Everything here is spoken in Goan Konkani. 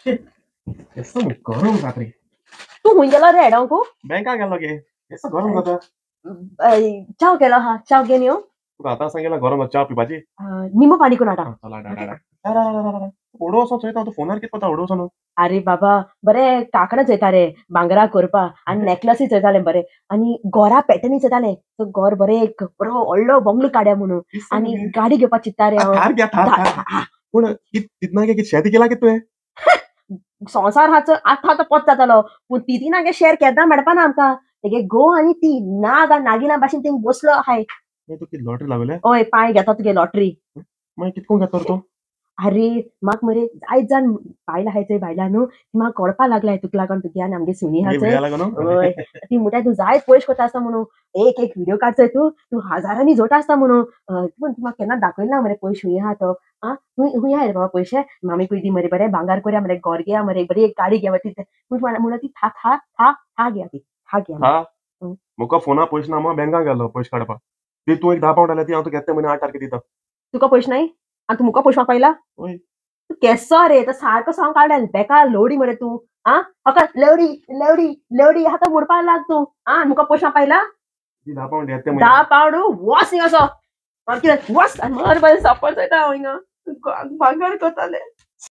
केसो गरम जाता रे. तूं खूंय गेलो रे हेडोंकू? बँका गेलो गे. केसो गरम जाता. चाव केलो हा, चाव घेवन यो. तुका आतां सांगितलं गरम जाता, च्या पिवपाची. निंबू पाणी करून हाडा. चला उडो वचोन चोयता तूं फोनार कितें कोता उडो वचोन. अरे बाबा बरे कांकणां चोयता रे, भांगरा करपा आनी नेकलसूय चोयताले बरे आनी गोरा पॅटर्नूय चोयताले. तो गोर बरे एक बरो व्हडलो बंगलो काड्या म्हणून आनी गाडी घेवपाक चिंत्ता रे हांव. थार घ्या थार थार. पूण तितना गे कितें शेत केला कितें तुवें? संवसार हाचो आतां आतां पोत जातालो पूण ती नागे शेर केन्ना मेळपा ना आमकां. तेगे घोव आनी ती नाग आनी नागिना भाशेन तेंग बसलो आहाय. तूं कितें लॉटरी लागले? हय पांय घेता तुगे लॉटरी. मागीर कितको घेता तूं? अरे म्हाका मरे जायत जाण बायलां आहाय चोय बायलां न्हू ती म्हाका कळपा लागलाय तुका लागून तुगे आनी आमगे सुणी आहा चोय. हय ती म्हणटाय तूं जायत पयशे कोता आसता म्हणून, एक एक व्हिडियो काडचोय तूं तूं हजारांनी जोडटा आसता म्हणून. पूण तूं म्हाका केन्ना दाखयला ना मरे पयशे खूंय आहा तो. आं खूंय आहा रे बाबा पयशे? मामी कुय दी मरे बरे भांगार कोरया मरे, घर घेया मरे, बरी एक गाडी घेया मरे. पूण म्हणून ती था था था था घेया ती था घेया. म्हाका फोना पयशे ना, हांव बँकान गेलो पयशे काडपाक. ती तूं एक 10 पावंड आल्या ती हांव तुका येता म्हयन्या 8 तारखे दिता. तुका पयशे नाय आनी तूं मुका पयशे मागपा येयला? तूं केसो रे, तो सारको सांग काडल्यान बेकार लोडी मरे तूं. आं हका लेवडी लेवडी लेवडी आतां म्हणपाक लाग तूं. आं मुका पयशे मागपा येयला? 10 पावंड येता. 10 पावंड वच हिंगा असो कितें वच आनी मर बरें सपोर्ट जाता हांव हिंगा भांगर करतालें.